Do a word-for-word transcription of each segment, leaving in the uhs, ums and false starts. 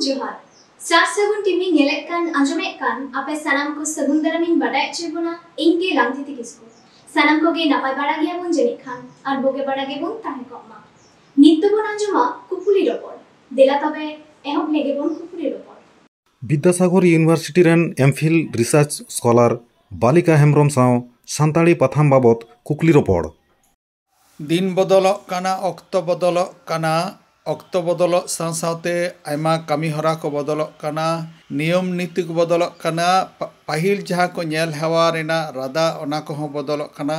ᱡᱚᱦᱟᱨ᱾ ᱥᱟᱨ ᱥᱟᱹᱜᱩᱱ ᱴᱤᱵᱷᱤ ᱧᱮᱞᱮᱫ ᱠᱟᱱ, ᱟᱸᱡᱚᱢᱮᱫ ᱠᱟᱱ ᱟᱯᱮ ᱥᱟᱱᱟᱢ ᱠᱚ ᱥᱟᱹᱜᱩᱱ ᱫᱟᱨᱟᱢᱤᱧ ᱵᱟᱰᱟᱭ ᱦᱚᱪᱚᱭᱮᱫ ᱵᱚᱱᱟ᱾ ᱤᱧ ᱜᱮ ᱞᱟᱝᱛᱤᱛᱤ ᱠᱤᱥᱠᱩ᱾ ᱥᱟᱱᱟᱢ ᱠᱚᱜᱮ ᱱᱟᱯᱟᱭ ᱵᱟᱲᱟ ᱜᱮᱭᱟᱵᱚᱱ ᱡᱟᱹᱱᱤᱡ ᱠᱷᱟᱱ, ᱟᱨ ᱵᱩᱜᱤ ᱵᱟᱲᱟ ᱜᱮᱵᱚᱱ ᱛᱟᱦᱮᱸ ᱠᱚᱜ ᱢᱟ᱾ ᱱᱤᱛ ᱫᱚᱵᱚᱱ ᱟᱸᱡᱚᱢᱟ ᱠᱩᱠᱞᱤ ᱨᱚᱯᱚᱲ᱾ ᱫᱮᱞᱟ ᱛᱚᱵᱮ, ᱮᱦᱚᱵ ᱞᱮᱜᱮ ᱵᱚᱱ ᱠᱩᱠᱞᱤ ᱨᱚᱯᱚᱲ᱾ ᱵᱤᱫᱽᱫᱟᱥᱟᱜᱚᱨ ᱤᱭᱩᱱᱤᱵᱷᱟᱨᱥᱤᱴᱤ ᱨᱮᱱ ᱮᱢᱯᱷᱤᱞ ᱨᱤᱥᱟᱨᱪ ᱥᱠᱚᱞᱟᱨ ᱵᱟᱞᱤᱠᱟ ᱦᱮᱢᱵᱨᱚᱢ ᱥᱟᱶ ᱥᱟᱱᱛᱟᱲᱤ ᱯᱟᱛᱷᱟᱢ ᱵᱟᱵᱚᱛ ᱠᱩᱠᱞᱤ ᱨᱚᱯᱚᱲ᱾ ᱫᱤᱱ ᱵᱚᱫᱚᱞᱚᱜ ᱠᱟᱱᱟ, ᱚᱠᱛᱚ ᱵᱚᱫᱚᱞᱚᱜ ᱠᱟᱱᱟ᱾ ᱚᱠᱛᱚ ᱵᱚᱫᱚᱞᱚᱜ ᱥᱟᱶ ᱥᱟᱶᱛᱮ ᱟᱭᱢᱟ ᱠᱟᱹᱢᱤ ᱦᱚᱨᱟ ᱠᱚ ᱵᱚᱫᱚᱞᱚᱜ ᱠᱟᱱᱟ, ᱱᱤᱭᱚᱢ ᱱᱤᱛᱤ ᱠᱚ ᱵᱚᱫᱚᱞᱚᱜ ᱠᱟᱱᱟ, ᱯᱟ-, ᱯᱟᱹᱦᱤᱞ ᱡᱟᱦᱟᱸ ᱠᱚ ᱧᱮᱞ ᱦᱮᱣᱟ ᱨᱮᱱᱟᱜ ᱨᱟᱫᱟ, ᱚᱱᱟ ᱠᱚᱦᱚᱸ ᱵᱚᱫᱚᱞᱚᱜ ᱠᱟᱱᱟ᱾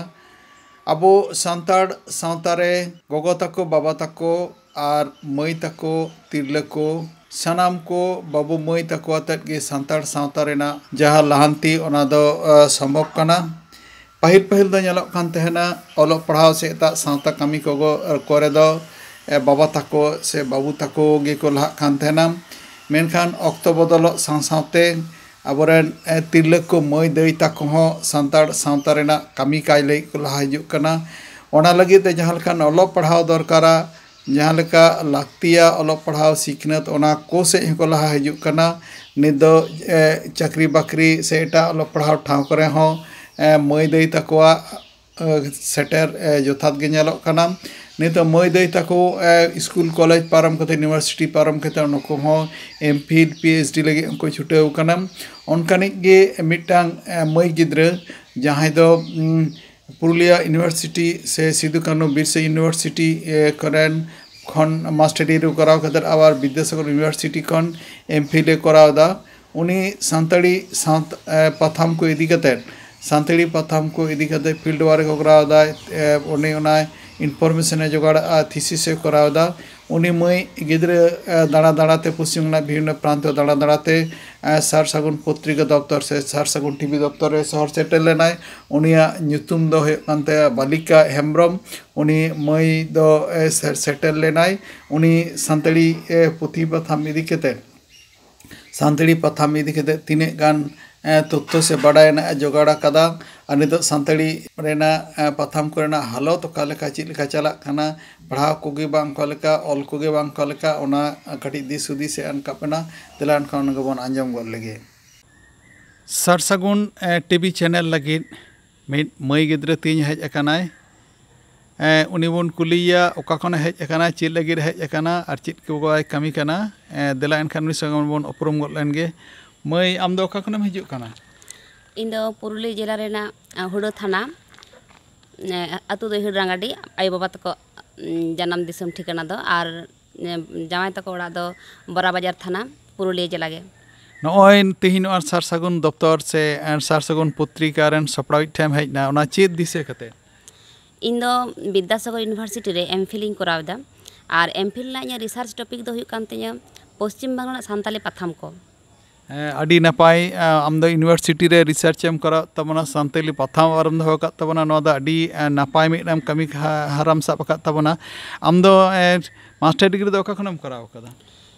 ᱟᱵᱚ ᱥᱟᱱᱛᱟᱲ ᱥᱟᱶᱛᱟ ᱨᱮ ᱜᱚᱜᱚ ᱛᱟᱠᱚ, ᱵᱟᱵᱟ ᱛᱟᱠᱚ ᱟᱨ ᱢᱟᱹᱭ ᱛᱟᱠᱚ, ᱛᱤᱨᱞᱟᱹ ᱠᱚ, ᱥᱟᱱᱟᱢ ᱠᱚ ᱵᱟᱹᱵᱩ ᱢᱟᱹᱭ ᱛᱟᱠᱚ ᱟᱛᱮᱫ ᱜᱮ ᱥᱟᱱᱛᱟᱲ ᱥᱟᱶᱛᱟ ᱨᱮᱱᱟᱜ ᱡᱟᱦᱟᱸ ᱞᱟᱦᱟᱱᱛᱤ, ᱚᱱᱟ ᱫᱚ, ᱟ, ᱥᱚᱢᱵᱷᱚᱵ ᱠᱟᱱᱟ᱾ ᱯᱟᱹᱦᱤᱞ ᱯᱟᱹᱦᱤᱞ ᱫᱚ ᱧᱮᱞᱚᱜ ᱠᱟᱱ ᱛᱟᱦᱮᱱᱟ, ᱚᱞᱚᱜ ᱯᱟᱲᱦᱟᱣ ᱥᱮ ᱮᱴᱟᱜ ᱥᱟᱶᱛᱟ ᱠᱟᱹᱢᱤ ᱠᱚ, ᱠᱚᱨᱮ ᱫᱚ, ᱮ, ᱵᱟᱵᱟ ᱛᱟᱠᱚ ᱥᱮ ᱵᱟᱹᱵᱩ ᱛᱟᱠᱚ ᱜᱮᱠᱚ ᱞᱟᱦᱟᱜ ᱠᱟᱱ ᱛᱟᱦᱮᱱᱟ᱾ ᱢᱮᱱᱠᱷᱟᱱ ᱚᱠᱛᱚ ᱵᱚᱫᱚᱞᱚᱜ ᱥᱟᱶ ᱥᱟᱶᱛᱮ ᱟᱵᱚᱨᱮᱱ, ᱮ, ᱛᱤᱨᱞᱟᱹ ᱠᱚ, ᱢᱟᱹᱭ ᱫᱟᱹᱭ ᱛᱟᱠᱚ ᱦᱚᱸ ᱥᱟᱱᱛᱟᱲ ᱥᱟᱶᱛᱟ ᱨᱮᱱᱟᱜ ᱠᱟᱹᱢᱤ ᱠᱟᱡᱽ ᱞᱟᱹᱜᱤᱫ ᱠᱚ ᱞᱟᱦᱟ ᱦᱤᱡᱩᱜ ᱠᱟᱱᱟ᱾ ᱚᱱᱟ ᱞᱟᱹᱜᱤᱫ ᱛᱮ ᱡᱟᱦᱟᱸ ᱞᱮᱠᱟᱱ ᱚᱞᱚᱜ ᱯᱟᱲᱦᱟᱣ ᱫᱚᱨᱠᱟᱨᱟ, ᱡᱟᱦᱟᱸ ᱞᱮᱠᱟ ᱞᱟᱹᱠᱛᱤᱭᱟ ᱚᱞᱚᱜ ᱯᱟᱲᱦᱟᱣ ᱥᱤᱠᱷᱱᱟᱹᱛ, ᱚᱱᱟ ᱠᱚ ᱥᱮᱫ ᱦᱚᱸᱠᱚ ᱞᱟᱦᱟ ᱦᱤᱡᱩᱜ ᱠᱟᱱᱟ᱾ ᱱᱤᱛ ᱫᱚ, ᱮ, ᱪᱟᱹᱠᱨᱤ ᱵᱟᱹᱠᱨᱤ ᱥᱮ ᱮᱴᱟᱜ ᱚᱞᱚᱜ ᱯᱟᱲᱦᱟᱣ ᱴᱷᱟᱶ ᱠᱚᱨᱮ ᱦᱚᱸ, ᱮ, ᱢᱟᱹᱭ ᱫᱟᱹᱭ ᱛᱟᱠᱚᱣᱟᱜ, ᱮ, ᱥᱮᱴᱮᱨ, ᱮ, ᱡᱚᱛᱷᱟᱛ ᱜᱮ ᱧᱮᱞᱚᱜ ᱠᱟᱱᱟ᱾ ᱱᱤᱛᱚᱜ ᱢᱟᱹᱭ ᱫᱟᱹᱭ ᱛᱟᱠᱚ, ᱮ, ᱥᱠᱩᱞ ᱠᱚᱞᱮᱡᱽ ᱯᱟᱨᱚᱢ ᱠᱟᱛᱮ, ᱤᱭᱩᱱᱤᱵᱷᱟᱨᱥᱤᱴᱤ ᱯᱟᱨᱚᱢ ᱠᱟᱛᱮ, ᱱᱩᱠᱩ ᱦᱚᱸ ᱮᱢ ᱯᱷᱤᱞ, ᱯᱤ ᱮᱭᱤᱪ ᱰᱤ ᱞᱟᱹᱜᱤᱫ ᱦᱚᱸᱠᱚ ᱪᱷᱩᱴᱟᱹᱣ ᱠᱟᱱᱟ᱾ ᱚᱱᱠᱟᱱᱤᱡ ᱜᱮ ᱢᱤᱫᱴᱟᱝ, ᱮ, ᱢᱟᱹᱭ ᱜᱤᱫᱽᱨᱟᱹ, ᱡᱟᱦᱟᱸᱭ ᱫᱚ, ᱩᱢ, ᱯᱩᱨᱩᱞᱤᱭᱟ ᱤᱭᱩᱱᱤᱵᱷᱟᱨᱥᱤᱴᱤ ᱥᱮ ᱥᱤᱫᱩ ᱠᱟᱹᱱᱦᱩ ᱵᱤᱨᱥᱟ ᱤᱭᱩᱱᱤᱵᱷᱟᱨᱥᱤᱴᱤ, ᱮ, ᱠᱚᱨᱮᱱ ᱠᱷᱚᱱ ᱢᱟᱥᱴᱟᱨ ᱰᱤᱜᱽᱨᱤ ᱠᱚᱨᱟᱣ ᱠᱟᱛᱮ, ᱟᱵᱟᱨ ᱵᱤᱫᱽᱫᱟᱥᱟᱜᱚᱨ ᱤᱭᱩᱱᱤᱵᱷᱟᱨᱥᱤᱴᱤ ᱠᱷᱚᱱ ᱮᱢ ᱯᱷᱤᱞ ᱮ ᱠᱚᱨᱟᱣ ᱮᱫᱟ᱾ ᱩᱱᱤ ᱥᱟᱱᱛᱟᱲᱤ ᱥᱟᱶᱛ-, ᱮ, ᱯᱟᱛᱷᱟᱢ ᱠᱚ ᱤᱫᱤ ᱠᱟᱛᱮ, ᱥᱟᱱᱛᱟᱲᱤ ᱯᱟᱛᱷᱟᱢ ᱠᱚ ᱤᱫᱤ ᱠᱟᱛᱮ ᱯᱷᱤᱞᱰ ᱣᱟᱨᱠ ᱮ ᱠᱚᱨᱟᱣ ᱮᱫᱟ᱾ ᱮ, ᱩᱱᱤ ᱚᱱᱟ ᱤᱱᱯᱷᱚᱨᱢᱮᱥᱚᱱ ᱮ ᱡᱚᱜᱟᱲᱟ, ᱛᱷᱤᱥᱤᱥ ᱮ ᱠᱚᱨᱟᱣ ᱮᱫᱟ᱾ ᱩᱱᱤ ᱢᱟᱹᱭ ᱜᱤᱫᱽᱨᱟᱹ, ᱮ, ᱫᱟᱬᱟ ᱫᱟᱬᱟ ᱛᱮ ᱯᱚᱥᱪᱤᱢ ᱵᱟᱝᱞᱟ ᱵᱤᱵᱷᱤᱱᱱᱚ ᱯᱨᱟᱱᱛᱚ ᱫᱟᱬᱟ ᱫᱟᱬᱟ ᱛᱮ, ᱮ, ᱥᱟᱨ ᱥᱟᱹᱜᱩᱱ ᱯᱚᱛᱨᱤᱠᱟ ᱫᱚᱯᱛᱚᱨ ᱥᱮ ᱥᱟᱨ ᱥᱟᱹᱜᱩᱱ ᱴᱤᱵᱷᱤ ᱫᱚᱯᱛᱚᱨ ᱨᱮ ᱥᱚᱦᱚᱨ ᱥᱮᱴᱮᱨ ᱞᱮᱱᱟᱭ᱾ ᱩᱱᱤᱭᱟᱜ ᱧᱩᱛᱩᱢ ᱫᱚ ᱦᱩᱭᱩᱜ ᱠᱟᱱ ᱛᱟᱭᱟ ᱵᱟᱞᱤᱠᱟ ᱦᱮᱢᱵᱨᱚᱢ᱾ ᱩᱱᱤ ᱢᱟᱹᱭ ᱫᱚ, ᱮ, ᱥᱮ-, ᱥᱮᱴᱮᱨ ᱞᱮᱱᱟᱭ᱾ ᱩᱱᱤ ᱥᱟᱱᱛᱟᱲᱤ, ᱮ, ᱯᱩᱛᱷᱤ ᱯᱟᱛᱷᱟᱢ ᱤᱫᱤ ᱠᱟᱛᱮ ᱥᱟᱱᱛᱟᱲᱤ ᱯᱟᱛᱷᱟᱢ ᱤᱫᱤ ᱠᱟᱛᱮ ᱛᱤᱱᱟᱹᱜ ᱜᱟᱱ ᱮ, ᱛᱚᱛᱛᱷᱚ ᱥᱮ ᱵᱟᱰᱟᱭ ᱨᱮᱱᱟᱜ ᱮ ᱡᱚᱜᱟᱲ ᱟᱠᱟᱫᱟ᱾ ᱟᱨ ᱱᱤᱛᱚᱜ ᱥᱟᱱᱛᱟᱲᱤ ᱨᱮᱱᱟᱜ ᱮ, ᱯᱟᱛᱷᱟᱢ ᱠᱚᱨᱮᱱᱟᱜ ᱦᱟᱞᱚᱛ ᱚᱠᱟ ᱞᱮᱠᱟ, ᱪᱮᱫ ᱞᱮᱠᱟ ᱪᱟᱞᱟᱜ ᱠᱟᱱᱟ, ᱯᱟᱲᱦᱟᱣ ᱠᱚᱜᱮ ᱵᱟᱝ ᱚᱠᱟ ᱞᱮᱠᱟ, ᱚᱞ ᱠᱚᱜᱮ ᱵᱟᱝ ᱚᱠᱟ ᱞᱮᱠᱟ, ᱚᱱᱟ ᱠᱟᱹᱴᱤᱡ ᱫᱤᱥ ᱦᱩᱫᱤᱥ ᱮ ᱮᱢ ᱠᱟᱜ ᱵᱚᱱᱟ᱾ ᱫᱮᱞᱟ ᱮᱱᱠᱷᱟᱱ ᱚᱱᱟ ᱜᱮᱵᱚᱱ ᱟᱸᱡᱚᱢ ᱜᱚᱫ ᱞᱮᱜᱮ᱾ ᱥᱟᱨ ᱥᱟᱹᱜᱩᱱ, ᱮ, ᱴᱤᱵᱷᱤ ᱪᱮᱱᱮᱞ ᱞᱟᱹᱜᱤᱫ ᱢᱤᱫ ᱢᱟᱹᱭ ᱜᱤᱫᱽᱨᱟᱹ ᱛᱤᱧ ᱦᱮᱡ ᱟᱠᱟᱱᱟᱭ᱾ ᱮ, ᱩᱱᱤ ᱵᱚᱱ ᱠᱩᱞᱤᱭᱮᱭᱟ ᱚᱠᱟ ᱠᱷᱚᱱᱮ ᱦᱮᱡ ᱟᱠᱟᱱᱟ, ᱪᱮᱫ ᱞᱟᱹᱜᱤᱫ ᱮ ᱦᱮᱡ ᱟᱠᱟᱱᱟ ᱟᱨ ᱪᱮᱫ ᱠᱚ ᱵᱟᱭ ᱠᱟᱹᱢᱤ ᱠᱟᱱᱟ᱾ ᱮ, ᱫᱮᱞᱟ ᱮᱱᱠᱷᱟᱱ ᱩᱱᱤ ᱥᱚᱸᱜᱮ ᱵᱚᱱ ᱩᱯᱨᱩᱢ ᱜᱚᱫ ᱞᱮᱱ ᱜᱮ᱾ ᱢᱟᱹᱭ, ᱟᱢ ᱫᱚ ᱚᱠᱟ ᱠᱷᱚᱱᱮᱢ ᱦᱤᱡᱩᱜ ᱠᱟᱱᱟ? ᱤᱧ ᱫᱚ ᱯᱩᱨᱩᱞᱤᱭᱟᱹ ᱡᱮᱞᱟ ᱨᱮᱱᱟᱜ, ᱟ, ᱦᱩᱲᱟᱹ ᱛᱷᱟᱱᱟ, ᱮ, ᱟᱹᱛᱩ ᱫᱚ ᱦᱤᱲᱨᱟᱝᱜᱟᱰᱤ, ᱟᱭᱳ ᱵᱟᱵᱟ ᱛᱟᱠᱚ, ᱩᱢ, ᱡᱟᱱᱟᱢ ᱫᱤᱥᱚᱢ ᱴᱷᱤᱠᱟᱹᱱᱟ ᱫᱚ, ᱟᱨ, ᱮ, ᱡᱟᱶᱟᱭ ᱛᱟᱠᱚ ᱚᱲᱟᱜ ᱫᱚ ᱵᱚᱨᱟ ᱵᱟᱡᱟᱨ ᱛᱷᱟᱱᱟ, ᱯᱩᱨᱩᱞᱤᱭᱟᱹ ᱡᱮᱞᱟ ᱜᱮ᱾ ᱱᱚᱜᱼᱚᱭ ᱛᱮᱦᱮᱧ ᱱᱚᱣᱟ ᱥᱟᱨ ᱥᱟᱹᱜᱩᱱ ᱫᱚᱯᱛᱚᱨ ᱥᱮ, ᱮ, ᱥᱟᱨ ᱥᱟᱹᱜᱩᱱ ᱯᱚᱛᱨᱤᱠᱟ ᱨᱮᱱ ᱥᱟᱯᱲᱟᱣᱤᱡ ᱴᱷᱮᱱ ᱦᱮᱡ ᱮᱱᱟ, ᱚᱱᱟ ᱪᱮᱫ ᱫᱤᱥᱟᱹ ᱠᱟᱛᱮ? ᱤᱧ ᱫᱚ ᱵᱤᱫᱽᱫᱟᱥᱟᱜᱚᱨ ᱤᱭᱩᱱᱤᱵᱷᱟᱨᱥᱤᱴᱤ ᱨᱮ ᱮᱢ ᱯᱷᱤᱞ ᱤᱧ ᱠᱚᱨᱟᱣ ᱮᱫᱟ, ᱟᱨ ᱮᱢ ᱯᱷᱤᱞ ᱨᱮᱱᱟᱜ ᱤᱧᱟᱹᱜ ᱨᱤᱥᱟᱨᱪ ᱴᱚᱯᱤᱠ ᱫᱚ ᱦᱩᱭᱩᱜ ᱠᱟᱱ ᱛᱤᱧᱟᱹ ᱯᱚᱥᱪᱤᱢ ᱵᱟᱝᱞᱟ ᱨᱮᱱᱟᱜ ᱥᱟᱱᱛᱟᱞᱤ ᱯᱟᱛᱷᱟᱢ ᱠᱚ᱾ ᱦᱮᱸ, ᱟᱹᱰᱤ ᱱᱟᱯᱟᱭ᱾ ᱟ, ᱟᱢ ᱫᱚ ᱤᱭᱩᱱᱤᱵᱷᱟᱨᱥᱤᱴᱤ ᱨᱮ ᱨᱤᱥᱟᱨᱪ ᱮᱢ ᱠᱚᱨᱟᱣ ᱛᱟᱵᱚᱱᱟ, ᱥᱟᱱᱛᱟᱞᱤ ᱯᱟᱛᱷᱟᱢ ᱟᱨᱮᱢ ᱫᱚᱦᱚ ᱟᱠᱟᱫ ᱛᱟᱵᱚᱱᱟ, ᱱᱚᱣᱟ ᱫᱚ ᱟᱹᱰᱤ, ᱟ, ᱱᱟᱯᱟᱭ ᱢᱤᱫᱴᱟᱝ ᱠᱟᱹᱢᱤ ᱦᱟ-, ᱦᱟᱨᱟᱢ ᱥᱟᱵ ᱟᱠᱟᱫ ᱛᱟᱵᱚᱱᱟ᱾ ᱟᱢ ᱫᱚ, ᱮ, ᱢᱟᱥᱴᱟᱨ ᱰᱤᱜᱽᱨᱤ ᱫᱚ ᱚᱠᱟ ᱠᱷᱚᱱᱮᱢ ᱠᱚᱨᱟᱣ ᱟᱠᱟᱫᱟ?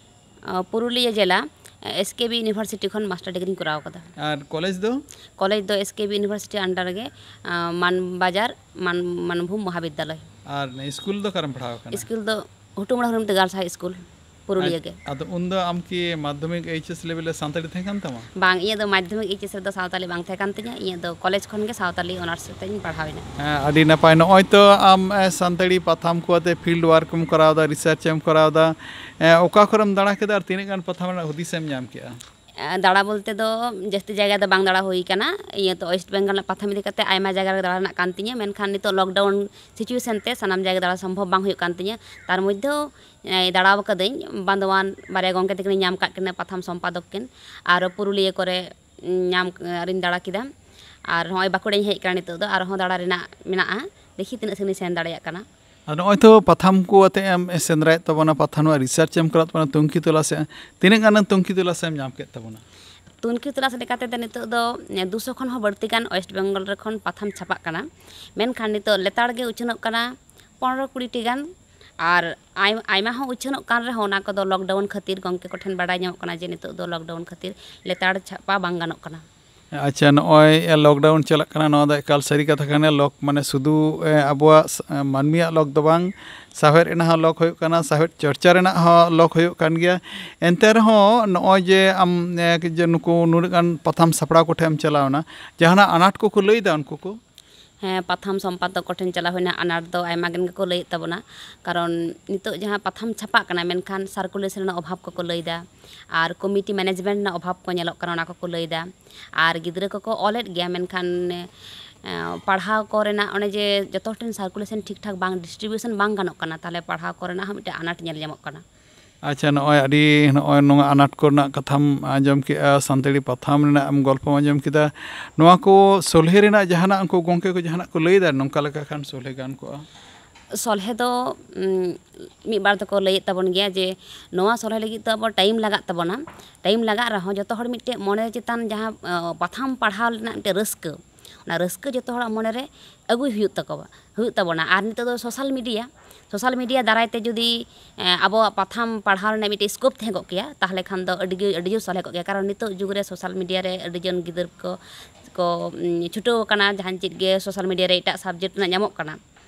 ᱟ, ᱯᱩᱨᱩᱞᱤᱭᱟᱹ ᱡᱮᱞᱟ, ᱮᱥ ᱠᱮ ᱵᱤ ᱤᱭᱩᱱᱤᱵᱷᱟᱨᱥᱤᱴᱤ ᱠᱷᱚᱱ ᱢᱟᱥᱴᱟᱨ ᱰᱤᱜᱽᱨᱤᱧ ᱠᱚᱨᱟᱣ ᱟᱠᱟᱫᱟ᱾ ᱟᱨ ᱠᱚᱞᱮᱡᱽ ᱫᱚ? ᱠᱚᱞᱮᱡᱽ ᱫᱚ S K B university under ᱨᱮᱜᱮ, ᱟ, ᱢᱟᱱ ᱵᱟᱡᱟᱨ, ᱢᱟᱱ-, ᱢᱟᱱᱵᱷᱩᱢ ᱢᱚᱦᱟᱵᱤᱫᱽᱫᱟᱞᱚᱭ᱾ ᱟᱨ ᱤᱥᱠᱩᱞ ᱫᱚ ᱚᱠᱟᱨᱮᱢ ᱯᱟᱲᱦᱟᱣ ᱟᱠᱟᱱᱟ? ᱤᱥᱠᱩᱞ ᱫᱚ ᱦᱩᱴᱩᱢᱲᱟ ᱦᱩᱨᱢᱤᱛ ᱜᱟᱨᱞᱥ ᱦᱟᱭ ᱤᱥᱠᱩᱞ, ᱯᱩᱨᱩᱞᱤᱭᱟᱹ ᱜᱮ᱾ ᱟᱫᱚ ᱩᱱᱫᱚ ᱟᱢ ᱠᱤ ᱢᱟᱫᱽᱫᱷᱚᱢᱤᱠ ᱮᱭᱤᱪ ᱮᱥ ᱞᱮᱵᱮᱞ ᱨᱮ ᱥᱟᱱᱛᱟᱲᱤ ᱛᱟᱦᱮᱸ ᱠᱟᱱ ᱛᱟᱢᱟ? ᱵᱟᱝ, ᱤᱧᱟᱹᱜ ᱫᱚ ᱢᱟᱫᱽᱫᱷᱚᱢᱤᱠ ᱮᱭᱤᱪ ᱮᱥ ᱨᱮᱫᱚ ᱥᱟᱶᱛᱟᱞᱤ ᱵᱟᱝ ᱛᱟᱦᱮᱸ ᱠᱟᱱ ᱛᱤᱧᱟᱹ᱾ ᱤᱧᱟᱹᱜ ᱫᱚ ᱠᱚᱞᱮᱡᱽ ᱠᱷᱚᱱ ᱜᱮ ᱥᱟᱶᱛᱟᱞᱤ ᱚᱱᱟᱨᱥ ᱛᱮᱧ ᱯᱟᱲᱦᱟᱣ ᱮᱱᱟ᱾ ᱦᱮᱸ, ᱟᱹᱰᱤ ᱱᱟᱯᱟᱭ᱾ ᱱᱚᱜᱼᱚᱭ ᱛᱚ ᱟᱢ, ᱮ, ᱥᱟᱱᱛᱟᱲᱤ ᱯᱟᱛᱷᱟᱢ ᱠᱚ ᱟᱛᱮ ᱯᱷᱤᱞᱰ ᱣᱟᱨᱠ ᱮᱢ ᱠᱚᱨᱟᱣ ᱮᱫᱟ, ᱨᱤᱥᱟᱨᱪ ᱮᱢ ᱠᱚᱨᱟᱣ ᱮᱫᱟ, ᱮ, ᱚᱠᱟ ᱠᱚᱨᱮᱢ ᱫᱟᱬᱟ ᱠᱮᱫᱟ ᱟᱨ ᱛᱤᱱᱟᱹᱜ ᱜᱟᱱ ᱯᱟᱛᱷᱟᱢ ᱨᱮᱱᱟᱜ ᱦᱩᱫᱤᱥ ᱮᱢ ᱧᱟᱢ ᱠᱮᱫᱟ? ᱮ, ᱫᱟᱬᱟ ᱵᱚᱞᱛᱮ ᱫᱚ ᱡᱟᱹᱥᱛᱤ ᱡᱟᱭᱜᱟ ᱫᱚ ᱵᱟᱝ ᱫᱟᱬᱟ ᱦᱩᱭ ᱠᱟᱱᱟ᱾ ᱤᱭᱟᱹ ᱛᱚ, ᱳᱭᱮᱥᱴ ᱵᱮᱝᱜᱚᱞ ᱨᱮᱱᱟᱜ ᱯᱟᱛᱷᱟᱢ ᱤᱫᱤ ᱠᱟᱛᱮ ᱟᱭᱢᱟ ᱡᱟᱭᱜᱟ ᱨᱮ ᱫᱟᱬᱟ ᱨᱮᱱᱟᱜ ᱠᱟᱱ ᱛᱤᱧᱟᱹ, ᱢᱮᱱᱠᱷᱟᱱ ᱱᱤᱛᱚᱜ ᱞᱚᱠᱰᱟᱣᱩᱱ ᱥᱤᱪᱩᱭᱮᱥᱚᱱ ᱛᱮ ᱥᱟᱱᱟᱢ ᱡᱟᱭᱜᱟ ᱫᱟᱬᱟ ᱥᱚᱢᱵᱷᱚᱵ ᱵᱟᱝ ᱦᱩᱭᱩᱜ ᱠᱟᱱ ᱛᱤᱧᱟᱹ᱾ ᱛᱟᱨ ᱢᱚᱫᱽᱫᱷᱮ ᱮ, ᱫᱟᱬᱟ ᱟᱠᱟᱫᱟᱹᱧ, ᱵᱟᱸᱫᱣᱟᱱ ᱵᱟᱨᱭᱟ ᱜᱚᱢᱠᱮ ᱛᱟᱹᱠᱤᱱᱤᱧ ᱧᱟᱢ ᱟᱠᱟᱫ ᱠᱤᱱᱟ, ᱯᱟᱛᱷᱟᱢ ᱥᱚᱢᱯᱟᱫᱚᱠ ᱠᱤᱱ, ᱟᱨ ᱯᱩᱨᱩᱞᱤᱭᱟᱹ ᱠᱚᱨᱮ ᱧᱟᱢ, ᱟᱨᱤᱧ ᱫᱟᱬᱟ ᱠᱮᱫᱟ᱾ ᱟᱨ ᱱᱚᱜᱼᱚᱭ ᱵᱟᱸᱠᱩᱲᱟᱧ ᱦᱮᱡ ᱟᱠᱟᱱᱟ, ᱱᱤᱛᱚᱜ ᱫᱚ ᱟᱨᱦᱚᱸ ᱫᱟᱬᱟ ᱨᱮᱱᱟᱜ ᱢᱮᱱᱟᱜᱼᱟ, ᱫᱮᱠᱷᱤ ᱛᱤᱱᱟᱹᱜ ᱥᱟᱺᱜᱤᱧ ᱥᱮᱱ ᱫᱟᱲᱮᱭᱟᱜ ᱠᱟᱱᱟ᱾ ᱟᱨ ᱱᱚᱜᱼᱚᱭ ᱛᱚ ᱯᱟᱛᱷᱟᱢ ᱠᱚ ᱟᱛᱮ ᱮᱢ ᱥᱮᱸᱫᱽᱨᱟᱭᱮᱫ ᱛᱟᱵᱚᱱᱟ, ᱯᱟᱛᱷᱟᱢ ᱨᱮᱱᱟᱜ ᱨᱤᱥᱟᱨᱪ ᱮᱢ ᱠᱚᱨᱟᱣ ᱛᱟᱵᱚᱱᱟ, ᱛᱩᱝᱠᱷᱤ ᱛᱚᱞᱟᱥ ᱮ, ᱛᱤᱱᱟᱹᱜ ᱜᱟᱱᱮᱢ ᱛᱩᱝᱠᱷᱤ ᱛᱚᱞᱟᱥ ᱮᱢ ᱧᱟᱢ ᱠᱮᱫ ᱛᱟᱵᱚᱱᱟ? ᱛᱩᱝᱠᱷᱤ ᱛᱚᱞᱟᱥ ᱞᱮᱠᱟ ᱛᱮᱫᱚ ᱱᱤᱛᱚᱜ ᱫᱚ ᱫᱩᱥᱚ ᱠᱷᱚᱱ ᱦᱚᱸ ᱵᱟᱹᱲᱛᱤ ᱜᱟᱱ ᱳᱭᱮᱥᱴ ᱵᱮᱝᱜᱚᱞ ᱨᱮ ᱠᱷᱚᱱ ᱯᱟᱛᱷᱟᱢ ᱪᱷᱟᱯᱟᱜ ᱠᱟᱱᱟ, ᱢᱮᱱᱠᱷᱟᱱ ᱱᱤᱛᱚᱜ ᱞᱮᱛᱟᱲ ᱜᱮ ᱩᱪᱷᱟᱹᱱᱚᱜ ᱠᱟᱱᱟ ᱯᱚᱱᱨᱚ ᱠᱩᱲᱤ ᱴᱤ ᱜᱟᱱ᱾ ᱟᱨ ᱟᱭ- ᱟᱭᱢᱟ ᱦᱚᱸ ᱩᱪᱷᱟᱹᱱᱚᱜ ᱠᱟᱱ ᱨᱮᱦᱚᱸ, ᱚᱱᱟ ᱠᱚᱫᱚ ᱞᱚᱠᱰᱟᱣᱩᱱ ᱠᱷᱟᱹᱛᱤᱨ ᱜᱚᱢᱠᱮ ᱠᱚᱴᱷᱮᱱ ᱵᱟᱰᱟᱭ ᱧᱟᱢᱚᱜ ᱠᱟᱱᱟ ᱡᱮ ᱱᱤᱛᱚᱜ ᱫᱚ ᱞᱚᱠᱰᱟᱣᱩᱱ ᱠᱷᱟᱹᱛᱤᱨ ᱞᱮᱛᱟᱲ ᱪᱷᱟᱯᱟ ᱵᱟᱝ ᱜᱟᱱᱚᱜ ᱠᱟᱱᱟ᱾ ᱟᱪᱪᱷᱟ, ᱱᱚᱜᱼᱚᱭ ᱞᱚᱠᱰᱟᱣᱩᱱ ᱪᱟᱞᱟᱜ ᱠᱟᱱᱟ, ᱱᱚᱣᱟ ᱫᱚ ᱮᱠᱟᱞ ᱥᱟᱹᱨᱤ ᱠᱟᱛᱷᱟ ᱠᱟᱱᱟ᱾ ᱞᱚᱠ ᱢᱟᱱᱮ ᱥᱩᱫᱷᱩ, ᱮ, ᱟᱵᱚᱣᱟᱜ ᱥ-, ᱢᱟᱹᱱᱢᱤᱭᱟᱜ ᱞᱚᱠ ᱫᱚ ᱵᱟᱝ, ᱥᱟᱶᱦᱮᱫ ᱨᱮᱱᱟᱜ ᱦᱚᱸ ᱞᱚᱠ ᱦᱩᱭᱩᱜ ᱠᱟᱱᱟ, ᱥᱟᱶᱦᱮᱫ ᱪᱚᱨᱪᱟ ᱨᱮᱱᱟᱜ ᱦᱚᱸ ᱞᱚᱠ ᱦᱩᱭᱩᱜ ᱠᱟᱱ ᱜᱮᱭᱟ᱾ ᱮᱱᱛᱮ ᱨᱮᱦᱚᱸ ᱱᱚᱜᱼᱚᱭ ᱡᱮ ᱟᱢ, ᱮ, ᱡᱮ ᱱᱩᱠᱩ ᱱᱩᱱᱟᱹᱜ ᱜᱟᱱ ᱯᱟᱛᱷᱟᱢ ᱥᱟᱯᱲᱟᱣ ᱠᱚᱴᱷᱮᱱ ᱮᱢ ᱪᱟᱞᱟᱣᱱᱟ, ᱡᱟᱦᱟᱱᱟᱜ ᱟᱱᱟᱴ ᱠᱚᱠᱚ ᱞᱟᱹᱭᱫᱟ ᱩᱱᱠᱩ ᱠᱚ? ᱦᱮᱸ, ᱯᱟᱛᱷᱟᱢ ᱥᱚᱢᱯᱟᱫᱚᱠ ᱠᱚᱴᱷᱮᱱ ᱪᱟᱞᱟᱣ ᱦᱩᱭᱱᱟ, ᱟᱱᱟᱴ ᱫᱚ ᱟᱭᱢᱟ ᱜᱟᱱ ᱜᱮᱠᱚ ᱞᱟᱹᱭᱮᱫ ᱛᱟᱵᱚᱱᱟ᱾ ᱠᱟᱨᱚᱱ ᱱᱤᱛᱚᱜ ᱡᱟᱦᱟᱸ ᱯᱟᱛᱷᱟᱢ ᱪᱷᱟᱯᱟᱜ ᱠᱟᱱᱟ, ᱢᱮᱱᱠᱷᱟᱱ ᱥᱟᱨᱠᱩᱞᱮᱥᱚᱱ ᱨᱮᱱᱟᱜ ᱚᱵᱷᱟᱵᱽ ᱠᱚᱠᱚ ᱞᱟᱹᱭᱫᱟ, ᱟᱨ ᱠᱚᱢᱤᱴᱤ ᱢᱮᱱᱮᱡᱽᱢᱮᱱᱴ ᱨᱮᱱᱟᱜ ᱚᱵᱷᱟᱵᱽ ᱠᱚ ᱧᱮᱞᱚᱜ ᱠᱟᱱᱟ, ᱚᱱᱟ ᱠᱚᱠᱚ ᱞᱟᱹᱭᱫᱟ᱾ ᱟᱨ ᱜᱤᱫᱽᱨᱟᱹ ᱠᱚᱠᱚ ᱚᱞᱮᱫ ᱜᱮᱭᱟ, ᱢᱮᱱᱠᱷᱟᱱ, ᱮᱸ, ᱯᱟᱲᱦᱟᱣ ᱠᱚᱨᱮᱱᱟᱜ ᱚᱱᱮ ᱡᱮ ᱡᱚᱛᱚ ᱦᱚᱲ ᱴᱷᱮᱱ ᱥᱟᱨᱠᱩᱞᱮᱥᱚᱱ ᱴᱷᱤᱠ ᱴᱷᱟᱠ ᱵᱟᱝ, ᱰᱤᱥᱴᱨᱤᱵᱤᱭᱩᱥᱚᱱ ᱵᱟᱝ ᱜᱟᱱᱚᱜ ᱠᱟᱱᱟ, ᱛᱟᱦᱚᱞᱮ ᱯᱟᱲᱦᱟᱣ ᱠᱚᱨᱮᱱᱟᱜ ᱦᱚᱸ ᱢᱤᱫᱴᱮᱱ ᱟᱱᱟᱴ ᱧᱮᱞ ᱧᱟᱢᱚᱜ ᱠᱟᱱᱟ᱾ ᱟᱪᱪᱷᱟ, ᱱᱚᱜᱼᱚᱭ ᱟᱹᱰᱤ, ᱱᱚᱜᱼᱚᱭ ᱱᱚᱣᱟ ᱟᱱᱟᱴ ᱠᱚᱨᱮᱱᱟᱜ ᱠᱟᱛᱷᱟᱢ ᱟᱸᱡᱚᱢ ᱠᱮᱜᱼᱟ, ᱥᱟᱱᱛᱟᱲᱤ ᱯᱟᱛᱷᱟᱢ ᱨᱮᱱᱟᱜ ᱮᱢ ᱜᱚᱞᱯᱚᱢ ᱟᱸᱡᱚᱢ ᱠᱮᱫᱟ, ᱱᱚᱣᱟ ᱠᱚ ᱥᱚᱞᱦᱮ ᱨᱮᱱᱟᱜ ᱡᱟᱦᱟᱱᱟᱜ ᱩᱱᱠᱩ ᱜᱚᱢᱠᱮ ᱠᱚ ᱡᱟᱦᱟᱱᱟᱜ ᱠᱚ ᱞᱟᱹᱭᱫᱟ, ᱱᱚᱝᱠᱟ ᱞᱮᱠᱟ ᱠᱷᱟᱱ ᱥᱚᱞᱦᱮ ᱜᱟᱱ ᱠᱚᱜᱼᱟ? ᱥᱚᱞᱦᱮ ᱫᱚ, ᱩᱢ, ᱢᱤᱫ ᱵᱟᱨ ᱫᱚᱠᱚ ᱞᱟᱹᱭᱮᱫ ᱛᱟᱵᱚᱱ ᱜᱮᱭᱟ ᱡᱮ ᱱᱚᱣᱟ ᱥᱚᱞᱦᱮ ᱞᱟᱹᱜᱤᱫ ᱫᱚ ᱟᱵᱚ ᱴᱟᱭᱤᱢ ᱞᱟᱜᱟᱜ ᱛᱟᱵᱚᱱᱟ᱾ ᱴᱟᱭᱤᱢ ᱞᱟᱜᱟᱜ ᱨᱮᱦᱚᱸ ᱡᱚᱛᱚ ᱦᱚᱲ ᱢᱤᱫᱴᱮᱡ ᱢᱚᱱᱮ ᱪᱮᱛᱟᱱ ᱡᱟᱦᱟᱸ, ᱚ, ᱯᱟᱛᱷᱟᱢ ᱯᱟᱲᱦᱟᱣ ᱨᱮᱱᱟᱜ ᱢᱤᱫᱴᱮᱡ ᱨᱟᱹᱥᱠᱟᱹ, ᱚᱱᱟ ᱨᱟᱹᱥᱠᱟᱹ ᱡᱚᱛᱚ ᱦᱚᱲᱟᱜ ᱢᱚᱱᱮ ᱨᱮ ᱟᱹᱜᱩᱭ ᱦᱩᱭᱩᱜ ᱛᱟᱠᱚᱣᱟ, ᱦᱩᱭᱩᱜ ᱛᱟᱵᱚᱱᱟ᱾ ᱟᱨ ᱱᱤᱛᱚᱜ ᱫᱚ ᱥᱳᱥᱟᱞ ᱢᱤᱰᱤᱭᱟ, ᱥᱳᱥᱟᱞ ᱢᱤᱰᱤᱭᱟ ᱫᱟᱨᱟᱭ ᱛᱮ ᱡᱩᱫᱤ, ᱮ, ᱟᱵᱚᱣᱟᱜ ᱯᱟᱛᱷᱟᱢ ᱯᱟᱲᱦᱟᱣ ᱨᱮᱱᱟᱜ ᱢᱤᱫᱴᱮᱡ ᱥᱠᱳᱯ ᱛᱟᱦᱮᱸ ᱠᱚᱜ ᱠᱮᱭᱟ, ᱛᱟᱦᱚᱞᱮ ᱠᱷᱟᱱ ᱫᱚ ᱟᱹᱰᱤ ᱜᱮ, ᱟᱹᱰᱤ ᱡᱳᱨ ᱥᱚᱞᱦᱮ ᱠᱚᱜ ᱜᱮᱭᱟ᱾ ᱠᱟᱨᱚᱱ ᱱᱤᱛᱚᱜ ᱡᱩᱜᱽ ᱨᱮ ᱥᱳᱥᱟᱞ ᱢᱤᱰᱤᱭᱟ ᱨᱮ ᱟᱹᱰᱤ ᱡᱚᱱ ᱜᱤᱫᱟᱹᱨ ᱠᱚ, ᱠᱚ, ᱩᱢ, ᱪᱷᱩᱴᱟᱹᱣ ᱟᱠᱟᱱᱟ, ᱡᱟᱦᱟᱱ ᱪᱮᱫ ᱜᱮ ᱥᱳᱥᱟᱞ ᱢᱤᱰᱤᱭᱟ ᱨᱮ ᱮᱴᱟᱜ ᱥᱟᱵᱡᱮᱠᱴ ᱨᱮᱱᱟᱜ ᱧᱟᱢᱚᱜ ᱠᱟᱱᱟ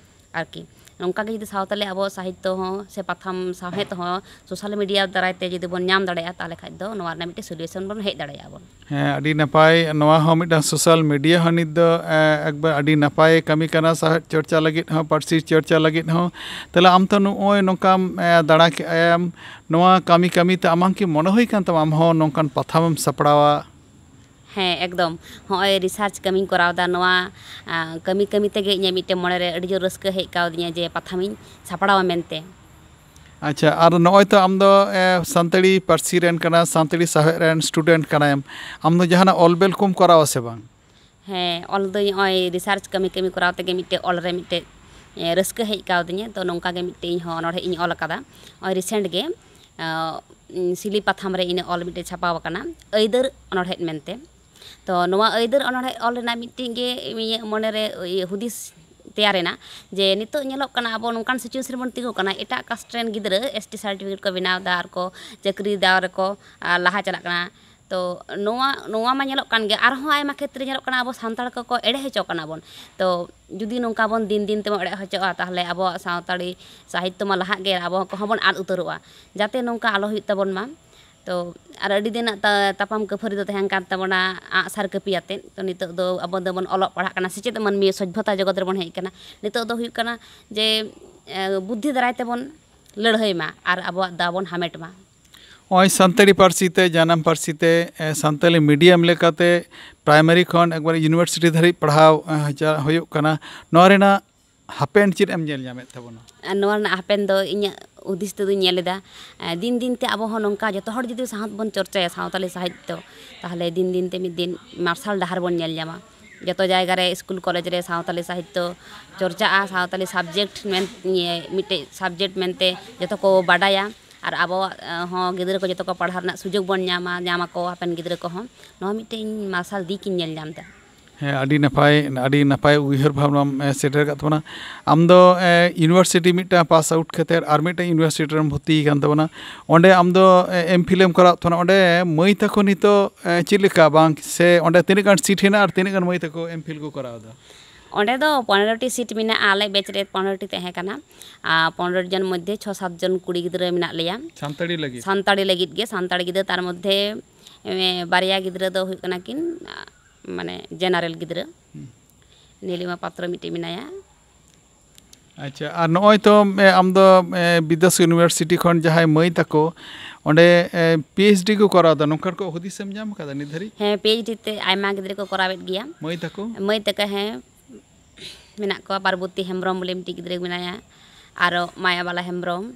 ᱟᱨᱠᱤ᱾ ᱱᱚᱝᱠᱟ ᱜᱮ ᱡᱩᱫᱤ ᱥᱟᱶᱛᱟᱞᱤ ᱟᱵᱚ ᱥᱟᱦᱤᱛᱛᱚ ᱦᱚᱸ ᱥᱮ ᱯᱟᱛᱷᱟᱢ ᱥᱟᱶᱦᱮᱫ ᱦᱚᱸ ᱥᱳᱥᱟᱞ ᱢᱤᱰᱤᱭᱟ ᱫᱟᱨᱟᱭ ᱛᱮ ᱡᱩᱫᱤ ᱵᱚᱱ ᱧᱟᱢ ᱫᱟᱲᱮᱭᱟᱜᱼᱟ, ᱛᱟᱦᱚᱞᱮ ᱠᱷᱟᱡ ᱫᱚ ᱱᱚᱣᱟ ᱨᱮᱱᱟᱜ ᱢᱤᱫᱴᱮᱱ ᱥᱚᱞᱤᱭᱩᱥᱚᱱ ᱵᱚᱱ ᱦᱮᱡ ᱫᱟᱲᱮᱭᱟᱜᱼᱟ ᱵᱚᱱ᱾ ᱦᱮᱸ, ᱟᱹᱰᱤ ᱱᱟᱯᱟᱭ᱾ ᱱᱚᱣᱟ ᱦᱚᱸ ᱢᱤᱫᱴᱟᱝ ᱥᱳᱥᱟᱞ ᱢᱤᱰᱤᱭᱟ ᱦᱚᱸ ᱱᱤᱛ ᱫᱚ, ᱮ, ᱮᱠᱵᱟᱨ ᱟᱹᱰᱤ ᱱᱟᱯᱟᱭ ᱠᱟᱹᱢᱤ ᱠᱟᱱᱟ, ᱥᱟᱶᱦᱮᱫ ᱪᱚᱨᱪᱟ ᱞᱟᱹᱜᱤᱫ ᱦᱚᱸ, ᱯᱟᱹᱨᱥᱤ ᱪᱚᱨᱪᱟ ᱞᱟᱹᱜᱤᱫ ᱦᱚᱸ᱾ ᱛᱟᱦᱞᱮ ᱟᱢ ᱛᱚ ᱱᱚᱜᱼᱚᱭ ᱱᱚᱝᱠᱟᱢ, ᱮ, ᱫᱟᱬᱟ ᱠᱮᱜᱼᱟᱢ, ᱱᱚᱣᱟ ᱠᱟᱹᱢᱤ ᱠᱟᱹᱢᱤ ᱛᱮ ᱟᱢᱟᱝ ᱠᱤ ᱢᱚᱱᱮ ᱦᱩᱭ ᱠᱟᱱ ᱛᱟᱢᱟ ᱟᱢ ᱦᱚᱸ ᱱᱚᱝᱠᱟᱱ ᱯᱟᱛᱷᱟᱢᱮᱢ ᱥᱟᱯᱲᱟᱣᱟ? ᱦᱮᱸ, ᱮᱠᱫᱚᱢ᱾ ᱦᱚᱸᱜᱼᱚᱭ ᱨᱤᱥᱟᱨᱪ ᱠᱟᱹᱢᱤᱧ ᱠᱚᱨᱟᱣ ᱮᱫᱟ, ᱱᱚᱣᱟ, ᱟ, ᱠᱟᱹᱢᱤ ᱠᱟᱹᱢᱤ ᱛᱮᱜᱮ ᱤᱧᱟᱹᱜ ᱢᱤᱫᱴᱮᱱ ᱢᱚᱱᱮᱨᱮ ᱟᱹᱰᱤ ᱡᱳᱨ ᱨᱟᱹᱥᱠᱟᱹ ᱦᱮᱡ ᱠᱟᱣᱫᱤᱧᱟ ᱡᱮ ᱯᱟᱛᱷᱟᱢᱤᱧ ᱥᱟᱯᱲᱟᱣᱟ ᱢᱮᱱᱛᱮ᱾ ᱟᱪᱪᱷᱟ, ᱟᱨ ᱱᱚᱜᱼᱚᱭ ᱛᱚ ᱟᱢ ᱫᱚ, ᱮ, ᱥᱟᱱᱛᱟᱲᱤ ᱯᱟᱹᱨᱥᱤ ᱨᱮᱱ ᱠᱟᱱᱟ, ᱥᱟᱱᱛᱟᱲᱤ ᱥᱟᱶᱦᱮᱫ ᱨᱮᱱ ᱥᱴᱩᱰᱮᱱᱴ ᱠᱟᱱᱟᱭᱮᱢ, ᱟᱢ ᱫᱚ ᱡᱟᱦᱟᱱᱟᱜ ᱚᱞ ᱵᱮᱞ ᱠᱚᱢ ᱠᱚᱨᱟᱣᱟ ᱥᱮ ᱵᱟᱝ? ᱦᱮᱸ, ᱚᱞ ᱫᱚ ᱱᱚᱜᱼᱚᱭ ᱨᱤᱥᱟᱨᱪ ᱠᱟᱹᱢᱤ ᱠᱟᱹᱢᱤ ᱠᱚᱨᱟᱣ ᱛᱮᱜᱮ ᱢᱤᱫᱴᱮᱡ ᱚᱞ ᱨᱮ ᱢᱤᱫᱴᱮᱡ, ᱮ, ᱨᱟᱹᱥᱠᱟᱹ ᱦᱮᱡ ᱠᱟᱣᱫᱤᱧᱟ᱾ ᱛᱚ, ᱱᱚᱝᱠᱟ ᱜᱮ ᱢᱤᱫᱴᱮᱡ ᱤᱧ ᱦᱚᱸ ᱚᱱᱚᱬᱦᱮ ᱤᱧ ᱚᱞ ᱟᱠᱟᱫᱟ᱾ ᱱᱚᱜᱼᱚᱭ ᱨᱤᱥᱮᱱᱴ ᱜᱮ, ᱟ, ᱥᱤᱞᱤ ᱯᱟᱛᱷᱟᱢ ᱨᱮ ᱤᱧᱟᱹᱜ ᱚᱞ ᱢᱤᱫᱴᱮᱡ ᱪᱷᱟᱯᱟᱣ ᱟᱠᱟᱱᱟ, ᱟᱹᱭᱫᱟᱹᱨ ᱚᱱᱚᱬᱦᱮ ᱢᱮᱱᱛᱮ᱾ ᱛᱚ, ᱱᱚᱣᱟ ᱟᱹᱭᱫᱟᱹᱨ ᱚᱱᱚᱬᱦᱮ ᱚᱞ ᱨᱮᱱᱟᱜ ᱢᱤᱫᱴᱮᱡ ᱜᱮ ᱤᱧᱟᱹᱜ ᱢᱚᱱᱮᱨᱮ ᱤᱭᱟᱹ ᱦᱩᱫᱤᱥ ᱛᱮᱭᱟᱨᱮᱱᱟ᱾ ᱡᱮ ᱱᱤᱛᱚᱜ ᱧᱮᱞᱚᱜ ᱠᱟᱱᱟ, ᱟᱵᱚ ᱱᱚᱝᱠᱟᱱ situation ᱨᱮᱵᱚᱱ ᱛᱤᱸᱜᱩ ᱠᱟᱱᱟ, ᱮᱴᱟᱜ caste ᱨᱮᱱ ᱜᱤᱫᱽᱨᱟᱹ ST certificate ᱠᱚ ᱵᱮᱱᱟᱣ ᱮᱫᱟ ᱟᱨ ᱠᱚ ᱪᱟᱹᱠᱨᱤ ᱫᱟᱣ ᱨᱮᱠᱚ ᱟᱨ ᱞᱟᱦᱟ ᱪᱟᱞᱟᱜ ᱠᱟᱱᱟ᱾ ᱛᱚ ᱱᱚᱣᱟ ᱱᱚᱣᱟ ᱢᱟ ᱧᱮᱞᱚᱜ ᱠᱟᱱ ᱜᱮ, ᱟᱨᱦᱚᱸ ᱟᱭᱢᱟ ᱠᱷᱮᱛᱨᱮ ᱧᱮᱞᱚᱜ ᱠᱟᱱᱟ, ᱟᱵᱚ ᱥᱟᱱᱛᱟᱲ ᱠᱚᱠᱚ ᱮᱲᱮ ᱦᱚᱪᱚ ᱠᱟᱱᱟ ᱵᱚᱱ᱾ ᱛᱚ ᱡᱩᱫᱤ ᱱᱚᱝᱠᱟ ᱵᱚᱱ ᱫᱤᱱ ᱫᱤᱱ ᱛᱮᱵᱚᱱ ᱮᱲᱮ ᱦᱚᱪᱚᱜᱼᱟ, ᱛᱟᱦᱚᱞᱮ ᱟᱵᱚᱣᱟᱜ ᱥᱟᱶᱛᱟᱲᱤ ᱥᱟᱦᱤᱛᱛᱚ ᱢᱟ ᱞᱟᱦᱟᱜ ᱜᱮ, ᱟᱵᱚ ᱠᱚᱦᱚᱸ ᱵᱚᱱ ᱟᱫ ᱩᱛᱟᱹᱨᱚᱜᱼᱟ᱾ ᱡᱟᱛᱮ ᱱᱚᱝᱠᱟ ᱟᱞᱚ ᱦᱩᱭᱩᱜ ᱛᱟᱵᱚᱱ ᱢᱟ᱾ ᱛᱚ ᱟᱨ ᱟᱹᱰᱤ ᱫᱤᱱᱟᱜ ᱛᱟ- ᱛᱟᱯᱟᱢ ᱠᱟᱹᱯᱷᱟᱹᱨᱤ ᱫᱚ ᱛᱟᱦᱮᱸ ᱠᱟᱱ ᱛᱟᱵᱚᱱᱟ ᱟᱸᱜ ᱥᱟᱨ ᱠᱟᱹᱯᱤ ᱟᱛᱮᱫ᱾ ᱛᱚ ᱱᱤᱛᱚᱜ ᱫᱚ ᱟᱵᱚ ᱫᱚᱵᱚᱱ ᱚᱞᱚᱜ ᱯᱟᱲᱦᱟᱜ ᱠᱟᱱᱟ, ᱥᱮᱪᱮᱫ ᱢᱟᱹᱱᱢᱤ ᱥᱚᱵᱷᱚᱛᱟ ᱡᱚᱜᱚᱛ ᱨᱮᱵᱚᱱ ᱦᱮᱡ ᱟᱠᱟᱱᱟ᱾ ᱱᱤᱛᱚᱜ ᱫᱚ ᱦᱩᱭᱩᱜ ᱠᱟᱱᱟ ᱡᱮ ᱮ, ᱵᱩᱫᱽᱫᱷᱤ ᱫᱟᱨᱟᱭ ᱛᱮᱵᱚᱱ ᱞᱟᱹᱲᱦᱟᱹᱭ ᱢᱟ ᱟᱨ ᱟᱵᱚᱣᱟᱜ ᱫᱟᱣ ᱵᱚᱱ ᱦᱟᱢᱮᱴ ᱢᱟ᱾ ᱱᱚᱜᱼᱚᱭ ᱥᱟᱱᱛᱟᱲᱤ ᱯᱟᱹᱨᱥᱤ ᱛᱮ, ᱡᱟᱱᱟᱢ ᱯᱟᱹᱨᱥᱤ ᱛᱮ, ᱮ, ᱥᱟᱱᱛᱟᱲᱤ medium ᱞᱮᱠᱟᱛᱮ primary ᱠᱷᱚᱱ ᱮᱠᱵᱟᱨ university ᱫᱷᱟᱹᱨᱤᱡ ᱯᱟᱲᱦᱟᱣ, ᱮ, ᱪᱟ- ᱦᱩᱭᱩᱜ ᱠᱟᱱᱟ᱾ ᱱᱚᱣᱟ ᱨᱮᱱᱟᱜ ᱦᱟᱯᱮᱱ ᱪᱮᱫ ᱮᱢ ᱧᱮᱞ ᱧᱟᱢᱮᱫ ᱛᱟᱵᱚᱱᱟ? ᱟᱨ ᱱᱚᱣᱟ ᱨᱮᱱᱟᱜ ᱦᱟᱯᱮᱱ ᱫᱚ ᱤᱧᱟᱹᱜ ᱦᱩᱫᱤᱥ ᱛᱮᱫᱚᱧ ᱧᱮᱞ ᱮᱫᱟ, ᱮ, ᱫᱤᱱ ᱫᱤᱱ ᱛᱮ ᱟᱵᱚ ᱦᱚᱸ ᱱᱚᱝᱠᱟ ᱡᱚᱛᱚ ᱦᱚᱲ ᱡᱩᱫᱤ ᱥᱟᱶᱛᱮ ᱵᱚᱱ ᱪᱚᱨᱪᱟᱭᱟ ᱥᱟᱶᱛᱟᱞᱤ ᱥᱟᱦᱤᱛᱛᱚ, ᱛᱟᱦᱚᱞᱮ ᱫᱤᱱ ᱫᱤᱱ ᱛᱮ ᱢᱤᱫ ᱫᱤᱱ ᱢᱟᱨᱥᱟᱞ ᱰᱟᱦᱟᱨ ᱵᱚᱱ ᱧᱮᱞ ᱧᱟᱢᱟ᱾ ᱡᱚᱛᱚ ᱡᱟᱭᱜᱟ ᱨᱮ ᱥᱠᱩᱞ ᱠᱚᱞᱮᱡᱽ ᱨᱮ ᱥᱟᱶᱛᱟᱞᱤ ᱥᱟᱦᱤᱛᱛᱚ ᱪᱚᱨᱪᱟᱜᱼᱟ, ᱥᱟᱶᱛᱟᱞᱤ subject ᱢᱮᱱ ᱤᱭᱟᱹ ᱢᱤᱫᱴᱮᱡ subject ᱢᱮᱱᱛᱮ ᱡᱚᱛᱚ ᱠᱚ ᱵᱟᱰᱟᱭᱟ, ᱟᱨ ᱟᱵᱚᱣᱟᱜ ᱮ, ᱦᱚᱸ ᱜᱤᱫᱽᱨᱟᱹ ᱠᱚ ᱡᱚᱛᱚ ᱠᱚ ᱯᱟᱲᱦᱟᱣ ᱨᱮᱱᱟᱜ ᱥᱩᱡᱳᱜᱽ ᱵᱚᱱ ᱧᱟᱢᱟ, ᱧᱟᱢ ᱟᱠᱚ ᱦᱟᱯᱮᱱ ᱜᱤᱫᱽᱨᱟᱹ ᱠᱚᱦᱚᱸ᱾ ᱱᱚᱣᱟ ᱢᱤᱫᱴᱮᱡ ᱤᱧ ᱢᱟᱨᱥᱟᱞ ᱫᱤᱠ ᱤᱧ ᱧᱮᱞ ᱧᱟᱢ ᱮᱫᱟ᱾ ᱦᱮᱸ, ᱟᱹᱰᱤ ᱱᱟᱯᱟᱭ, ᱟᱹᱰᱤ ᱱᱟᱯᱟᱭ ᱩᱭᱦᱟᱹᱨ ᱵᱷᱟᱵᱽᱱᱟᱢ, ᱮ, ᱥᱮᱴᱮᱨ ᱟᱠᱟᱫ ᱛᱟᱵᱚᱱᱟ᱾ ᱟᱢ ᱫᱚ, ᱮ, university ᱢᱤᱫᱴᱟᱝ pass out ᱠᱟᱛᱮᱫ ᱟᱨ ᱢᱤᱫᱴᱟᱝ university ᱨᱮᱢ ᱵᱷᱚᱨᱛᱤ ᱟᱠᱟᱱ ᱛᱟᱵᱚᱱᱟ᱾ ᱚᱸᱰᱮ ᱟᱢ ᱫᱚ, ᱮ, M.Phil ᱮᱢ ᱠᱚᱨᱟᱣᱮᱫ ᱛᱟᱵᱚᱱᱟ᱾ ᱚᱸᱰᱮ ᱢᱟᱹᱭ ᱛᱟᱠᱚ ᱱᱤᱛᱚᱜ, ᱮ, ᱪᱮᱫ ᱞᱮᱠᱟ ᱵᱟᱝ ᱥᱮ ᱚᱸᱰᱮ ᱛᱤᱱᱟᱹᱜ ᱜᱟᱱ seat ᱦᱮᱱᱟᱜᱼᱟ ᱟᱨ ᱛᱤᱱᱟᱹᱜ ᱜᱟᱱ ᱢᱟᱹᱭ ᱛᱟᱠᱚ M.Phil ᱠᱚ ᱠᱚᱨᱟᱣ ᱮᱫᱟ? ᱚᱸᱰᱮ ᱫᱚ ᱯᱚᱱᱨᱚ ᱴᱤ seat ᱢᱮᱱᱟᱜᱼᱟ, ᱟᱞᱮ batch ᱨᱮ ᱯᱚᱱᱨᱚ ᱴᱤ ᱛᱟᱦᱮᱸ ᱠᱟᱱᱟ᱾ ᱟᱨ ᱯᱚᱱᱨᱚ ᱡᱚᱱ ᱢᱚᱫᱽᱫᱷᱮ ᱪᱷᱚ ᱥᱟᱛ ᱡᱚᱱ ᱠᱩᱲᱤ ᱜᱤᱫᱽᱨᱟᱹ ᱢᱮᱱᱟᱜ ᱞᱮᱭᱟ᱾ ᱥᱟᱱᱛᱟᱲᱤ ᱞᱟᱹᱜᱤᱫ? ᱥᱟᱱᱛᱟᱲᱤ ᱞᱟᱹᱜᱤᱫ ᱜᱮ, ᱥᱟᱱᱛᱟᱲ ᱜᱤᱫᱽᱨᱟᱹ᱾ ᱛᱟᱨ ᱢᱚᱫᱽᱫᱷᱮ, ᱮ, ᱵᱟᱨᱭᱟ ᱜᱤᱫᱽᱨᱟᱹ ᱫᱚ ᱦᱩᱭᱩᱜ ᱠᱟᱱᱟ ᱠᱤᱱ, ᱟ, ᱢᱟᱱᱮ general ᱜᱤᱫᱽᱨᱟᱹ᱾ ᱦᱩᱸ᱾ ᱱᱤᱞᱤᱢᱟ ᱯᱟᱛᱨᱚ ᱢᱤᱫᱴᱤᱡ ᱢᱮᱱᱟᱭᱟ᱾ ᱟᱪᱪᱷᱟ, ᱟᱨ ᱱᱚᱜᱼᱚᱭ ᱛᱚ, ᱮ, ᱟᱢ ᱫᱚ, ᱮ, ᱵᱤᱫᱽᱫᱟᱥ university ᱠᱷᱚᱱ ᱡᱟᱦᱟᱸᱭ ᱢᱟᱹᱭ ᱛᱟᱠᱚ ᱚᱸᱰᱮ, ᱮ, PhD ᱠᱚ ᱠᱚᱨᱟᱣ ᱮᱫᱟ, ᱱᱚᱝᱠᱟᱱ ᱠᱚ ᱦᱩᱫᱤᱥ ᱮᱢ ᱧᱟᱢ ᱟᱠᱟᱫᱟ ᱱᱤᱛ ᱫᱷᱟᱹᱨᱤᱡ? ᱦᱮᱸ, PhD ᱛᱮ ᱟᱭᱢᱟ ᱜᱤᱫᱽᱨᱟᱹ ᱠᱚ ᱠᱚᱨᱟᱣᱮᱫ ᱜᱮᱭᱟ᱾ ᱢᱟᱹᱭ ᱛᱟᱠᱚ? ᱢᱟᱹᱭ ᱛᱟᱠᱚ, ᱦᱮᱸ, ᱢᱮᱱᱟᱜ ᱠᱚᱣᱟ᱾ ᱯᱟᱨᱵᱚᱛᱤ ᱦᱮᱢᱵᱨᱚᱢ ᱵᱚᱞᱮ ᱢᱤᱫᱴᱤᱡ ᱜᱤᱫᱽᱨᱟᱹ ᱢᱮᱱᱟᱭᱟ, ᱟᱨᱚ ᱢᱟᱭᱟᱵᱟᱞᱟ ᱦᱮᱢᱵᱨᱚᱢ,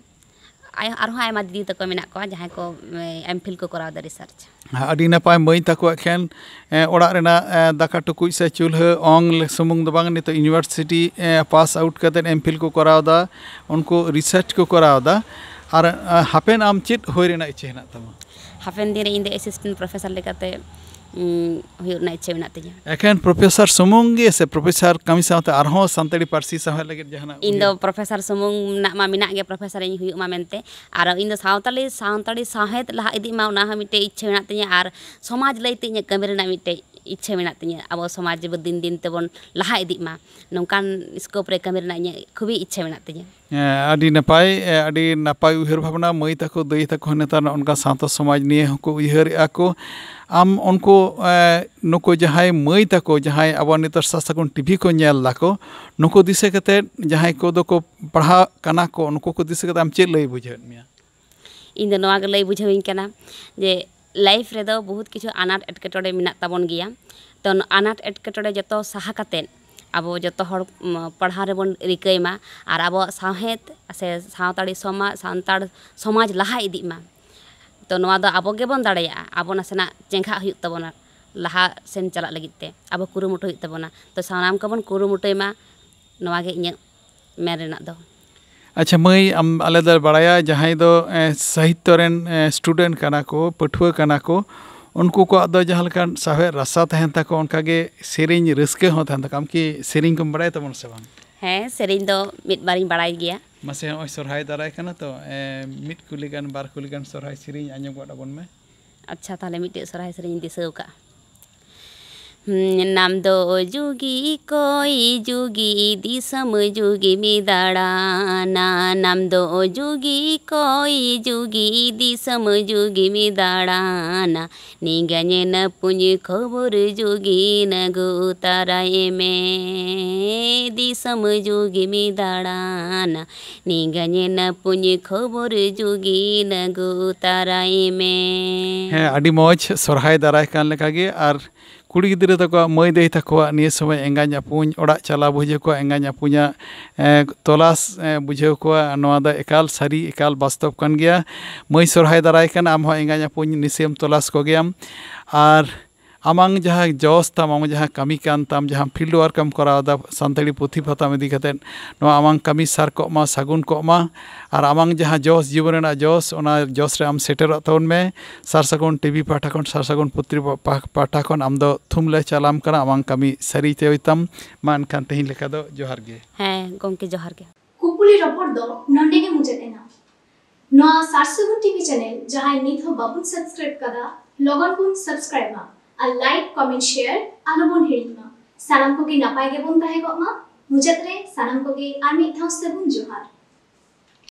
ᱟᱭ-, ᱟᱨᱦᱚᱸ ᱟᱭᱢᱟ ᱫᱤᱫᱤ ᱛᱟᱠᱚ ᱢᱮᱱᱟᱜ ᱠᱚᱣᱟ, ᱡᱟᱦᱟᱸᱭ ᱠᱚ, ᱮ, M.Phil ᱠᱚ ᱠᱚᱨᱟᱣ ᱮᱫᱟ, research᱾ ᱟᱹᱰᱤ ᱱᱟᱯᱟᱭ᱾ ᱢᱟᱹᱭ ᱛᱟᱠᱚᱣᱟᱜ ᱠᱷᱟᱱ, ᱮ, ᱚᱲᱟᱜ ᱨᱮᱱᱟᱜ, ᱮ, ᱫᱟᱠᱟ ᱴᱩᱠᱩᱡ ᱥᱮ ᱪᱩᱞᱦᱟᱹ ᱚᱝ ᱞᱮ-, ᱥᱩᱢᱩᱝ ᱫᱚ ᱵᱟᱝ, ᱱᱤᱛᱚᱜ university, ᱮ, pass out ᱠᱟᱛᱮᱫ M.Phil ᱠᱚ ᱠᱚᱨᱟᱣ ᱮᱫᱟ, ᱩᱱᱠᱩ research ᱠᱚ ᱠᱚᱨᱟᱣ ᱮᱫᱟ᱾ ᱟᱨ, ᱮ, ᱦᱟᱯᱮᱱ ᱟᱢ ᱪᱮᱫ ᱦᱩᱭ ᱨᱮᱱᱟᱜ ᱤᱪᱪᱷᱟᱹ ᱦᱮᱱᱟᱜ ᱛᱟᱢᱟ? ᱦᱟᱯᱮᱱ ᱫᱤᱱ ᱨᱮ ᱤᱧ ᱫᱚ ᱮᱥᱤᱥᱴᱮᱱᱴ ᱯᱨᱚᱯᱷᱮᱥᱚᱨ ᱞᱮᱠᱟᱛᱮ ᱩᱸ, ᱦᱩᱭᱩᱜ ᱨᱮᱱᱟᱜ ᱤᱪᱪᱷᱟᱹ ᱢᱮᱱᱟᱜ ᱛᱤᱧᱟᱹ᱾ ᱮᱠᱷᱮᱱ ᱯᱨᱚᱯᱷᱮᱥᱚᱨ ᱥᱩᱢᱩᱝ ᱜᱮ ᱥᱮ ᱯᱨᱚᱯᱷᱮᱥᱚᱨ ᱠᱟᱹᱢᱤ ᱥᱟᱶᱛᱮ ᱟᱨᱦᱚᱸ ᱥᱟᱱᱛᱟᱲᱤ ᱯᱟᱹᱨᱥᱤ ᱥᱟᱶᱦᱮᱫ ᱞᱟᱹᱜᱤᱫ ᱡᱟᱦᱟᱱᱟᱜ? ᱤᱧ ᱫᱚ ᱩᱭᱦᱟᱹᱨ? ᱯᱨᱚᱯᱷᱮᱥᱚᱨ ᱥᱩᱢᱩᱝ ᱨᱮᱱᱟᱜ ᱢᱟ ᱢᱮᱱᱟᱜ ᱜᱮ, ᱯᱨᱚᱯᱷᱮᱥᱚᱨ ᱤᱧ ᱦᱩᱭᱩᱜ ᱢᱟ ᱢᱮᱱᱛᱮ᱾ ᱟᱨ ᱤᱧ ᱫᱚ ᱥᱟᱶᱛᱟᱞᱤ, ᱥᱟᱱᱛᱟᱲᱤ ᱥᱟᱶᱦᱮᱫ ᱞᱟᱦᱟ ᱤᱫᱤᱜ ᱢᱟ, ᱚᱱᱟ ᱦᱚᱸ ᱢᱤᱫᱴᱮᱡ ᱤᱪᱪᱷᱟᱹ ᱢᱮᱱᱟᱜ ᱛᱤᱧᱟᱹ᱾ ᱟᱨ ᱥᱚᱢᱟᱡᱽ ᱞᱟᱹᱭᱛᱮ ᱤᱧᱟᱹᱜ ᱠᱟᱹᱢᱤ ᱨᱮᱱᱟᱜ ᱢᱤᱫᱴᱮᱡ ᱤᱪᱪᱷᱟᱹ ᱢᱮᱱᱟᱜ ᱛᱤᱧᱟᱹ᱾ ᱟᱵᱚ ᱥᱚᱢᱟᱡᱽ ᱡᱮᱵᱚ ᱫᱤᱱ ᱫᱤᱱ ᱛᱮᱵᱚᱱ ᱞᱟᱦᱟ ᱤᱫᱤᱜ ᱢᱟ, ᱱᱚᱝᱠᱟᱱ ᱥᱠᱳᱯ ᱨᱮ ᱠᱟᱹᱢᱤ ᱨᱮᱱᱟᱜ ᱤᱧᱟᱹᱜ ᱠᱷᱩᱵᱤ ᱤᱪᱪᱷᱟᱹ ᱢᱮᱱᱟᱜ ᱛᱤᱧᱟᱹ᱾ ᱦᱮᱸ, ᱟᱹᱰᱤ ᱱᱟᱯᱟᱭ, ᱮ, ᱟᱹᱰᱤ ᱱᱟᱯᱟᱭ ᱩᱭᱦᱟᱹᱨ ᱵᱷᱟᱵᱽᱱᱟ᱾ ᱢᱟᱹᱭ ᱛᱟᱠᱚ, ᱫᱟᱹᱭ ᱛᱟᱠᱚ ᱦᱚᱸ ᱱᱮᱛᱟᱨ ᱱᱚᱜᱼᱚ ᱱᱚᱝᱠᱟ ᱥᱟᱶᱛᱟ ᱥᱚᱢᱟᱡᱽ ᱱᱤᱭᱮ ᱦᱚᱸᱠᱚ ᱩᱭᱦᱟᱹᱨᱮᱜᱼᱟ ᱠᱚ᱾ ᱟᱢ ᱩᱱᱠᱩ, ᱮ, ᱱᱩᱠᱩ ᱡᱟᱦᱟᱸᱭ ᱢᱟᱹᱭ ᱛᱟᱠᱚ, ᱡᱟᱦᱟᱸᱭ ᱟᱵᱚ ᱱᱮᱛᱟᱨ ᱥᱟᱥᱟᱜᱩᱱ ᱴᱤᱵᱷᱤ ᱠᱚ ᱧᱮᱞ ᱫᱟᱠᱚ, ᱱᱩᱠᱩ ᱫᱤᱥᱟᱹ ᱠᱟᱛᱮᱫ ᱡᱟᱦᱟᱸᱭ ᱠᱚᱫᱚ ᱠᱚ ᱯᱟᱲᱦᱟᱜ ᱠᱟᱱᱟ ᱠᱚ, ᱱᱩᱠᱩ ᱠᱚ ᱫᱤᱥᱟᱹ ᱠᱟᱛᱮᱫ ᱟᱢ ᱪᱮᱫ ᱞᱟᱹᱭ ᱵᱩᱡᱷᱟᱹᱣᱮᱫ ᱢᱮᱭᱟ? ᱤᱧ ᱫᱚ ᱱᱚᱣᱟ ᱜᱮ ᱞᱟᱹᱭ ᱵᱩᱡᱷᱟᱹᱣᱤᱧ ᱠᱟᱱᱟ ᱡᱮ ᱞᱟᱭᱤᱯᱷ ᱨᱮᱫᱚ ᱵᱚᱦᱩᱛ ᱠᱤᱪᱷᱩ ᱟᱱᱟᱴ ᱮᱴᱠᱮᱴᱚᱬᱮ ᱢᱮᱱᱟᱜ ᱛᱟᱵᱚᱱ ᱜᱮᱭᱟ᱾ ᱛᱚ, ᱟᱱᱟᱴ ᱮᱴᱠᱮᱴᱚᱬᱮ ᱡᱚᱛᱚ ᱥᱟᱦᱟ ᱠᱟᱛᱮᱫ ᱟᱵᱚ ᱡᱚᱛᱚ ᱦᱚᱲ, ᱩᱢ, ᱯᱟᱲᱦᱟᱣ ᱨᱮᱵᱚᱱ ᱨᱤᱠᱟᱹᱭ ᱢᱟ ᱟᱨ ᱟᱵᱚᱣᱟᱜ ᱥᱟᱶᱦᱮᱫ ᱥᱮ ᱥᱟᱱᱛᱟᱲᱤ ᱥᱚᱢᱟᱡᱽ, ᱥᱟᱱᱛᱟᱲ ᱥᱚᱢᱟᱡᱽ ᱞᱟᱦᱟ ᱤᱫᱤᱜ ᱢᱟ᱾ ᱛᱚ, ᱱᱚᱣᱟ ᱫᱚ ᱟᱵᱚ ᱜᱮᱵᱚᱱ ᱫᱟᱲᱮᱭᱟᱜᱼᱟ᱾ ᱟᱵᱚ ᱱᱟᱥᱮᱱᱟᱜ ᱪᱮᱸᱜᱷᱟᱜ ᱦᱩᱭᱩᱜ ᱛᱟᱵᱚᱱᱟ, ᱞᱟᱦᱟ ᱥᱮᱱ ᱪᱟᱞᱟᱜ ᱞᱟᱹᱜᱤᱫ ᱛᱮ ᱟᱵᱚ ᱠᱩᱨᱩᱢᱩᱴᱩ ᱦᱩᱭᱩᱜ ᱛᱟᱵᱚᱱᱟ᱾ ᱛᱚ, ᱥᱟᱱᱟᱢ ᱠᱚᱵᱚᱱ ᱠᱩᱨᱩᱢᱩᱴᱩᱭ ᱢᱟ, ᱱᱚᱣᱟ ᱜᱮ ᱤᱧᱟᱹᱜ ᱢᱮᱱ ᱨᱮᱱᱟᱜ ᱫᱚ᱾ ᱟᱪᱪᱷᱟ ᱢᱟᱹᱭ, ᱟᱢ, ᱟᱞᱮ ᱫᱚᱞᱮ ᱵᱟᱲᱟᱭᱟ ᱡᱟᱦᱟᱸᱭ ᱫᱚ, ᱮ, ᱥᱟᱦᱤᱛᱛᱚ ᱨᱮᱱ, ᱮ, ᱥᱴᱩᱰᱮᱱᱴ ᱠᱟᱱᱟ ᱠᱚ, ᱯᱟᱹᱴᱷᱩᱣᱟᱹ ᱠᱟᱱᱟ ᱠᱚ, ᱩᱱᱠᱩ ᱠᱚᱣᱟᱜ ᱫᱚ ᱡᱟᱦᱟᱸ ᱞᱮᱠᱟᱱ ᱥᱟᱶᱦᱮᱫ ᱨᱟᱥᱟ ᱛᱟᱦᱮᱱ ᱛᱟᱠᱚ, ᱚᱱᱠᱟ ᱜᱮ ᱥᱮᱨᱮᱧ ᱨᱟᱹᱥᱠᱟᱹ ᱦᱚᱸ ᱛᱟᱦᱮᱱ ᱛᱟᱠᱚᱣᱟ᱾ ᱟᱢ ᱠᱤ ᱥᱮᱨᱮᱧ ᱠᱚᱢ ᱵᱟᱲᱟᱭ ᱛᱟᱵᱚᱱᱟ ᱥᱮ ᱵᱟᱝ? ᱦᱮᱸ, ᱥᱮᱨᱮᱧ ᱫᱚ ᱢᱤᱫ ᱵᱟᱨᱤᱧ ᱵᱟᱲᱟᱭ ᱜᱮᱭᱟ᱾ ᱢᱟᱥᱮ, ᱱᱚᱜᱼᱚᱭ ᱥᱚᱨᱦᱟᱭ ᱫᱟᱨᱟᱭ ᱠᱟᱱᱟ ᱛᱚ, ᱮ, ᱢᱤᱫ ᱠᱩᱞᱤ ᱜᱟᱱ, ᱵᱟᱨ ᱠᱩᱞᱤ ᱜᱟᱱ ᱥᱚᱨᱦᱟᱭ ᱥᱮᱨᱮᱧ ᱟᱸᱡᱚᱢ ᱜᱚᱫ ᱟᱵᱚᱱ ᱢᱮ᱾ ᱟᱪᱪᱷᱟ, ᱛᱟᱦᱞᱮ ᱢᱤᱫᱴᱮᱡ ᱥᱚᱨᱦᱟᱭ ᱥᱮᱨᱮᱧ ᱤᱧ ᱫᱤᱥᱟᱹ ᱟᱠᱟᱫᱼᱟ᱾ ᱦᱩᱸ, ᱱᱟᱢ ᱫᱚ ᱡᱩᱜᱤ ᱠᱚᱭ ᱡᱩᱜᱤ, ᱫᱤᱥᱚᱢ ᱡᱩᱜᱤ ᱢᱤ ᱫᱟᱬᱟᱱᱟ᱾ ᱱᱟᱢ ᱫᱚ ᱡᱩᱜᱤ ᱠᱚᱭ ᱡᱩᱜᱤ, ᱫᱤᱥᱚᱢ ᱡᱩᱜᱤ ᱢᱤ ᱫᱟᱬᱟᱱᱟ᱾ ᱱᱤᱜᱟᱹᱧᱮᱱᱟ ᱯᱩᱧ ᱠᱷᱚᱵᱚᱨ ᱡᱩᱜᱤ ᱱᱟᱹᱜᱩ ᱩᱛᱟᱨᱟᱭ ᱢᱮ᱾ ᱫᱤᱥᱚᱢ ᱡᱩᱜᱤ ᱢᱤ ᱫᱟᱬᱟᱱᱟ᱾ ᱱᱤᱜᱟᱹᱧᱮᱱᱟ ᱯᱩᱧ ᱠᱷᱚᱵᱚᱨ ᱡᱩᱜᱤ ᱱᱟᱹᱜᱩ ᱩᱛᱟᱨᱟᱭ ᱢᱮ᱾ ᱦᱮᱸ, ᱟᱹᱰᱤ ᱢᱚᱡᱽ, ᱥᱚᱨᱦᱟᱭ ᱫᱟᱨᱟᱭ ᱠᱟᱱ ᱞᱮᱠᱟ ᱜᱮ᱾ ᱟᱨ ᱠᱩᱲᱤ ᱜᱤᱫᱽᱨᱟᱹ ᱛᱟᱠᱚᱣᱟᱜ, ᱢᱟᱹᱭ ᱫᱟᱹᱭ ᱛᱟᱠᱚᱣᱟᱜ ᱱᱤᱭᱟᱹ ᱥᱚᱢᱚᱭ ᱮᱸᱜᱟᱧ ᱟᱹᱯᱩᱧ ᱚᱲᱟᱜ ᱪᱟᱞᱟᱣ ᱵᱩᱡᱷᱟᱹᱣ ᱠᱚᱣᱟ, ᱮᱸᱜᱟᱧ ᱟᱹᱯᱩᱧᱟᱜ, ᱮ, ᱛᱚᱞᱟᱥ, ᱮ, ᱵᱩᱡᱷᱟᱹᱣ ᱠᱚᱣᱟ᱾ ᱱᱚᱣᱟ ᱫᱚ ᱮᱠᱟᱞ ᱥᱟᱹᱨᱤ, ᱮᱠᱟᱞ ᱵᱟᱥᱛᱚᱵ ᱠᱟᱱ ᱜᱮᱭᱟ᱾ ᱢᱟᱹᱭ ᱥᱚᱨᱦᱟᱭ ᱫᱟᱨᱟᱭ ᱠᱟᱱᱟ, ᱟᱢ ᱦᱚᱸ ᱮᱸᱜᱟᱧ ᱟᱹᱯᱩᱧ ᱱᱤᱥᱪᱚᱭᱮᱢ ᱛᱚᱞᱟᱥ ᱠᱚᱜᱮᱭᱟᱢ᱾ ᱟᱨ ᱟᱢᱟᱝ ᱡᱟᱦᱟᱸ ᱡᱚᱥ ᱛᱟᱢ, ᱟᱢᱟᱝ ᱡᱟᱦᱟᱸ ᱠᱟᱹᱢᱤ ᱠᱟᱱ ᱛᱟᱢ, ᱡᱟᱦᱟᱸ field work ᱮᱢ ᱠᱚᱨᱟᱣ ᱮᱫᱟ ᱥᱟᱱᱛᱟᱲᱤ ᱯᱩᱛᱷᱤ ᱯᱟᱛᱷᱟᱢ ᱤᱫᱤ ᱠᱟᱛᱮᱫ, ᱱᱚᱣᱟ ᱟᱢᱟᱝ ᱠᱟᱹᱢᱤ ᱥᱟᱨ ᱠᱚᱜ ᱢᱟ, ᱥᱟᱹᱜᱩᱱ ᱠᱚᱜ ᱢᱟ᱾ ᱟᱨ ᱟᱢᱟᱝ ᱡᱟᱦᱟᱸ ᱡᱚᱥ, ᱡᱤᱵᱚᱱ ᱨᱮᱱᱟᱜ ᱡᱚᱥ, ᱚᱱᱟ ᱡᱚᱥ ᱨᱮ ᱟᱢ ᱥᱮᱴᱮᱨᱚᱜ ᱛᱟᱵᱚᱱ ᱢᱮ᱾ ᱥᱟᱨ ᱥᱟᱹᱜᱩᱱ ᱴᱤᱵᱷᱤ ᱯᱟᱦᱴᱟ ᱠᱷᱚᱱ, ᱥᱟᱨ ᱥᱟᱹᱜᱩᱱ ᱯᱩᱛᱷᱤ ᱯᱟ-, ᱯᱟᱦᱴᱟ ᱠᱷᱚᱱ ᱟᱢ ᱫᱚ ᱛᱷᱩᱢ ᱞᱮ ᱪᱟᱞᱟᱢ ᱠᱟᱱᱟ, ᱟᱢᱟᱝ ᱠᱟᱹᱢᱤ ᱥᱟᱹᱨᱤ ᱛᱮ ᱦᱩᱭ ᱛᱟᱢ᱾ ᱢᱟ ᱮᱱᱠᱷᱟᱱ ᱛᱮᱦᱮᱧ ᱞᱮᱠᱟ ᱫᱚ ᱡᱚᱦᱟᱨ ᱜᱮ᱾ ᱦᱮᱸ ᱜᱚᱢᱠᱮ, ᱡᱚᱦᱟᱨ ᱜᱮ᱾ ᱠᱩᱯᱩᱞᱤ ᱨᱚᱯᱚᱲ ᱫᱚ ᱱᱚᱰᱮ ᱜᱮ ᱢᱩᱪᱟᱹᱫ ᱮᱱᱟ᱾ ᱱᱚᱣᱟ ᱥᱟᱨ ᱥᱟᱹᱜᱩᱱ ᱴᱤᱵᱷᱤ ᱪᱮᱱᱮᱞ ᱡᱟᱦᱟᱸᱭ ᱱᱤᱛ ᱦᱚᱸ ᱵᱟᱵᱚᱱ subscribe ᱠᱟᱫᱟ, ᱞᱚᱜᱚᱱ ᱵᱚᱱ subscribe ᱢᱟ ᱟᱨ like, comment, share ᱟᱞᱚ ᱵᱚᱱ ᱦᱤᱲᱤᱧ ᱢᱟ᱾ ᱥᱟᱱᱟᱢ ᱠᱚᱜᱮ ᱱᱟᱯᱟᱭ ᱜᱮᱵᱚᱱ ᱛᱟᱦᱮᱸ ᱠᱚᱜ ᱢᱟ᱾ ᱢᱩᱪᱟᱹᱫ ᱨᱮ ᱥᱟᱱᱟᱢ ᱠᱚᱜᱮ ᱟᱨ ᱢᱤᱫ ᱫᱷᱟᱣ ᱥᱟᱹᱜᱩᱱ ᱡᱚᱦᱟᱨ᱾